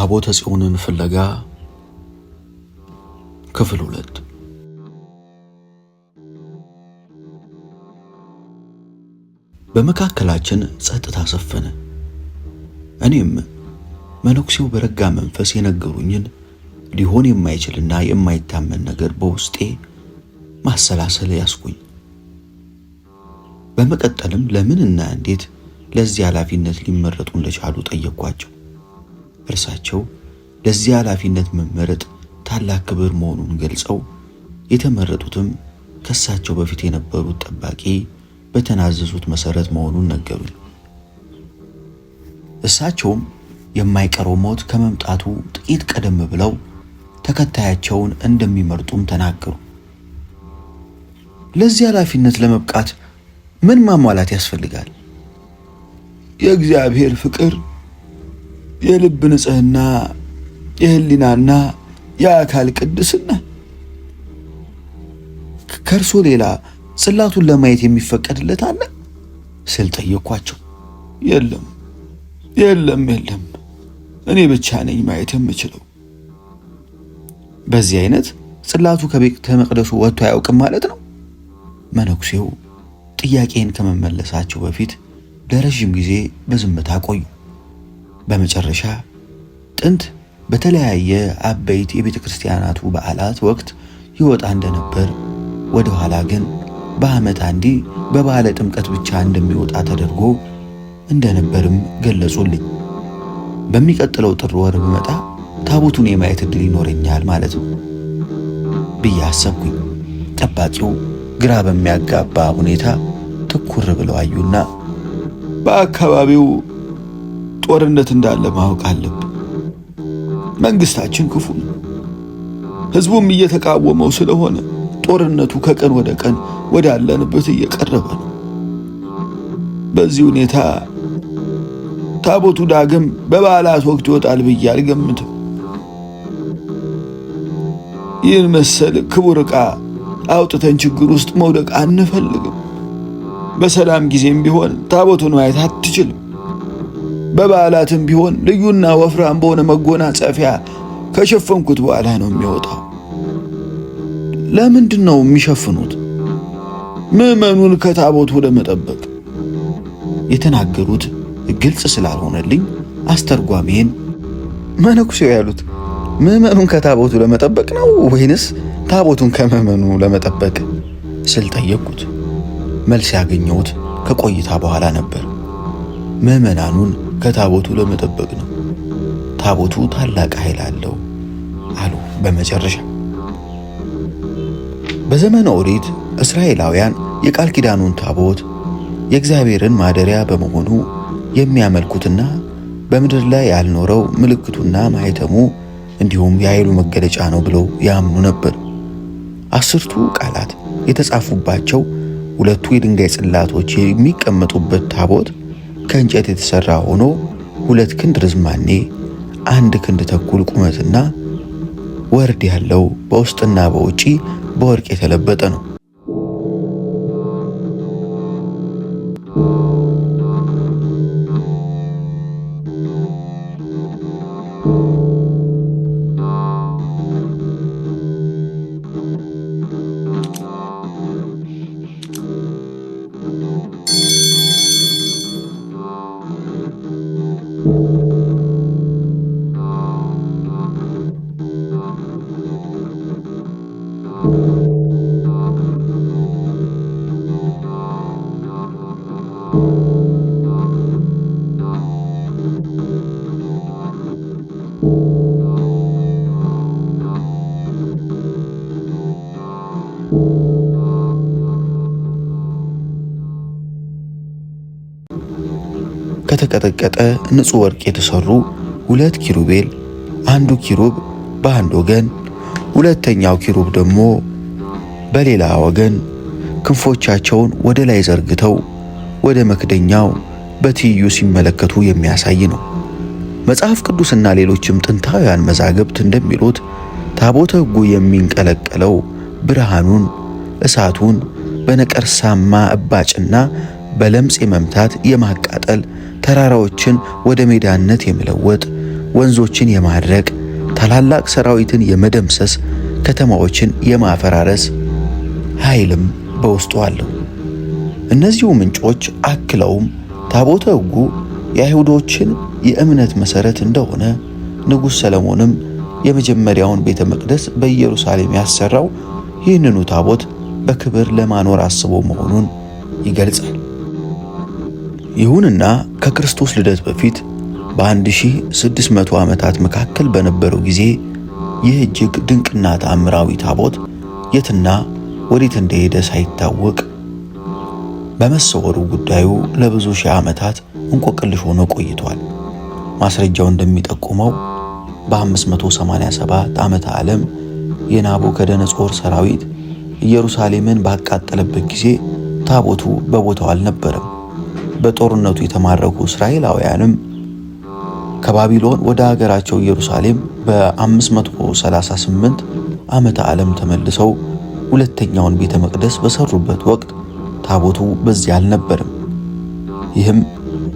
ታቦተ ጽዮንን ፍለጋ ክፍል 2። በመካከላችን ጸጥታ ሰፈነ። እኔም መነኩሴው በረጋ መንፈስ የነገሩኝን ሊሆን የማይችልና የማይታመን ነገር በውስጤ ማሰላሰል ያስኩኝ። በመቀጠልም ለምንና እንዴት ለዚህ ኃላፊነት ሊመረጡ እንደቻሉ ጠየኳቸው። እርሳቸው ለዚህ ኃላፊነት መመረጥ ታላቅ ክብር መሆኑን ገልጸው የተመረጡትም ከሳቸው በፊት የነበሩት ጠባቂ በተናዘዙት መሰረት መሆኑን ነገሩኝ። እሳቸውም የማይቀረው ሞት ከመምጣቱ ጥቂት ቀደም ብለው ተከታያቸውን እንደሚመርጡም ተናገሩ። ለዚህ ኃላፊነት ለመብቃት ምን ማሟላት ያስፈልጋል? የእግዚአብሔር ፍቅር፣ የልብ ንጽህና፣ የህሊናና የአካል ቅድስና። ከእርሶ ሌላ ጽላቱን ለማየት የሚፈቀድለት አለ ስል ጠየኳቸው። የለም የለም የለም፣ እኔ ብቻ ነኝ ማየት የምችለው። በዚህ አይነት ጽላቱ ከቤተ መቅደሱ ወጥቶ አያውቅም ማለት ነው? መነኩሴው ጥያቄን ከመመለሳቸው በፊት ለረዥም ጊዜ በዝምታ ቆዩ። በመጨረሻ ጥንት በተለያየ አበይት የቤተ ክርስቲያናቱ በዓላት ወቅት ይወጣ እንደነበር፣ ወደ ኋላ ግን በዓመት አንዴ በበዓለ ጥምቀት ብቻ እንደሚወጣ ተደርጎ እንደነበርም ገለጹልኝ። በሚቀጥለው ጥር ወር ብመጣ ታቦቱን የማየት ዕድል ይኖረኛል ማለት ነው ብዬ አሰብኩኝ። ጠባቂው ግራ በሚያጋባ ሁኔታ ትኩር ብለው አዩና በአካባቢው ጦርነት እንዳለ ማወቅ አለብን። መንግስታችን ክፉ ነው፣ ህዝቡም እየተቃወመው ስለሆነ ጦርነቱ ከቀን ወደ ቀን ወዳለንበት እየቀረበ ነው። በዚህ ሁኔታ ታቦቱ ዳግም በበዓላት ወቅት ይወጣል ብዬ አልገምትም። ይህን መሰል ክቡር ዕቃ አውጥተን ችግር ውስጥ መውደቅ አንፈልግም። በሰላም ጊዜም ቢሆን ታቦቱን ማየት አትችልም። በበዓላትም ቢሆን ልዩና ወፍራም በሆነ መጎናጸፊያ ከሸፈንኩት በኋላ ነው የሚወጣው። ለምንድን ነው የሚሸፍኑት? ምዕመኑን ከታቦቱ ለመጠበቅ። የተናገሩት ግልጽ ስላልሆነልኝ አስተርጓሚን መነኩሴው ያሉት ምዕመኑን ከታቦቱ ለመጠበቅ ነው ወይንስ ታቦቱን ከምዕመኑ ለመጠበቅ ስል ጠየቅኩት። መልስ ያገኘሁት ከቆይታ በኋላ ነበር። ምዕመናኑን ከታቦቱ ለመጠበቅ ነው። ታቦቱ ታላቅ ኃይል አለው አሉ በመጨረሻ። በዘመነ ኦሪት እስራኤላውያን የቃል ኪዳኑን ታቦት የእግዚአብሔርን ማደሪያ በመሆኑ የሚያመልኩትና በምድር ላይ ያልኖረው ምልክቱና ማኅተሙ እንዲሁም የኃይሉ መገለጫ ነው ብለው ያምኑ ነበር። 10ቱ ቃላት የተጻፉባቸው 2ቱ የድንጋይ ጽላቶች የሚቀመጡበት ታቦት ከእንጨት የተሰራ ሆኖ 2 ክንድ ርዝማኔ፣ 1 ክንድ ተኩል ቁመትና ወርድ ያለው በውስጥና በውጪ በወርቅ የተለበጠ ነው። ከተቀጠቀጠ ንጹህ ወርቅ የተሰሩ 2 ኪሩቤል፣ አንዱ ኪሩብ በአንድ ወገን፣ ሁለተኛው ኪሩብ ደግሞ በሌላ ወገን ክንፎቻቸውን ወደ ላይ ዘርግተው ወደ መክደኛው በትይዩ ሲመለከቱ የሚያሳይ ነው። መጽሐፍ ቅዱስና ሌሎችም ጥንታውያን መዛግብት እንደሚሉት ታቦተ ሕጉ የሚንቀለቀለው ብርሃኑን፣ እሳቱን በነቀርሳማ እባጭና በለምጽ የመምታት የማቃጠል፣ ተራራዎችን ወደ ሜዳነት የመለወጥ፣ ወንዞችን የማድረቅ፣ ታላላቅ ሰራዊትን የመደምሰስ፣ ከተማዎችን የማፈራረስ ኃይልም በውስጡ አለው። እነዚሁ ምንጮች አክለውም ታቦተ ሕጉ የአይሁዶችን የእምነት መሠረት እንደሆነ፣ ንጉሥ ሰለሞንም የመጀመሪያውን ቤተ መቅደስ በኢየሩሳሌም ያሰራው ይህንኑ ታቦት በክብር ለማኖር አስቦ መሆኑን ይገልጻል። ይሁንና ከክርስቶስ ልደት በፊት በ1600 ዓመታት መካከል በነበረው ጊዜ ይህ እጅግ ድንቅና ተአምራዊ ታቦት የትና ወዴት እንደሄደ ሳይታወቅ በመሰወሩ ጉዳዩ ለብዙ ሺህ ዓመታት እንቆቅልሽ ሆኖ ቆይቷል። ማስረጃው እንደሚጠቁመው በ587 ዓመተ ዓለም የናቡከደነጾር ሰራዊት ኢየሩሳሌምን ባቃጠለበት ጊዜ ታቦቱ በቦታው አልነበረም። በጦርነቱ የተማረኩ እስራኤላውያንም ከባቢሎን ወደ ሀገራቸው ኢየሩሳሌም በ538 ዓመተ ዓለም ተመልሰው ሁለተኛውን ቤተ መቅደስ በሰሩበት ወቅት ታቦቱ በዚያ አልነበረም። ይህም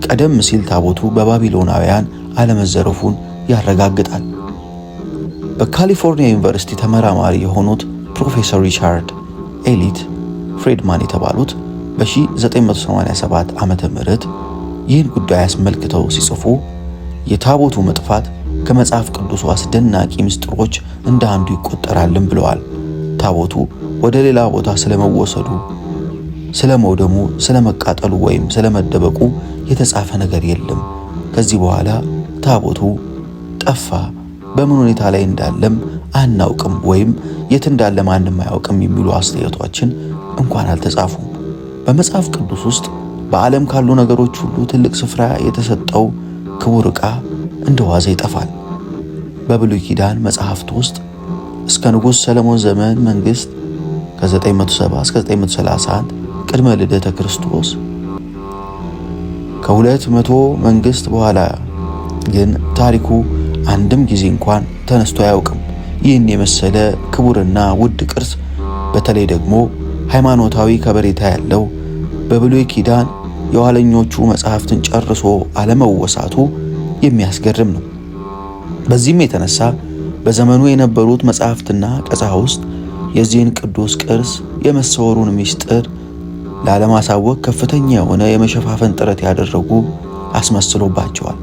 ቀደም ሲል ታቦቱ በባቢሎናውያን አለመዘረፉን ያረጋግጣል። በካሊፎርኒያ ዩኒቨርሲቲ ተመራማሪ የሆኑት ፕሮፌሰር ሪቻርድ ኤሊት ፍሬድማን የተባሉት በ1987 ዓመተ ምህረት ይህን ጉዳይ አስመልክተው ሲጽፉ የታቦቱ መጥፋት ከመጽሐፍ ቅዱሱ አስደናቂ ምስጢሮች እንደ አንዱ ይቆጠራልም ብለዋል። ታቦቱ ወደ ሌላ ቦታ ስለመወሰዱ፣ ስለመውደሙ፣ ስለመቃጠሉ ወይም ስለመደበቁ የተጻፈ ነገር የለም። ከዚህ በኋላ ታቦቱ ጠፋ፣ በምን ሁኔታ ላይ እንዳለም አናውቅም፣ ወይም የት እንዳለ ማንም አያውቅም የሚሉ አስተያየቶችን እንኳን አልተጻፉም። በመጽሐፍ ቅዱስ ውስጥ በዓለም ካሉ ነገሮች ሁሉ ትልቅ ስፍራ የተሰጠው ክቡር ዕቃ እንደ ዋዛ ይጠፋል። በብሉይ ኪዳን መጽሐፍት ውስጥ እስከ ንጉሥ ሰለሞን ዘመን መንግስት ከ970 እስከ 931 ቅድመ ልደተ ክርስቶስ ከ200 መንግስት በኋላ ግን ታሪኩ አንድም ጊዜ እንኳን ተነስቶ አያውቅም። ይህን የመሰለ ክቡርና ውድ ቅርስ በተለይ ደግሞ ሃይማኖታዊ ከበሬታ ያለው በብሉይ ኪዳን የኋለኞቹ መጽሐፍትን ጨርሶ አለመወሳቱ የሚያስገርም ነው። በዚህም የተነሳ በዘመኑ የነበሩት መጽሐፍትና ቀሳውስት የዚህን ቅዱስ ቅርስ የመሰወሩን ምስጢር ላለማሳወቅ ከፍተኛ የሆነ የመሸፋፈን ጥረት ያደረጉ አስመስሎባቸዋል።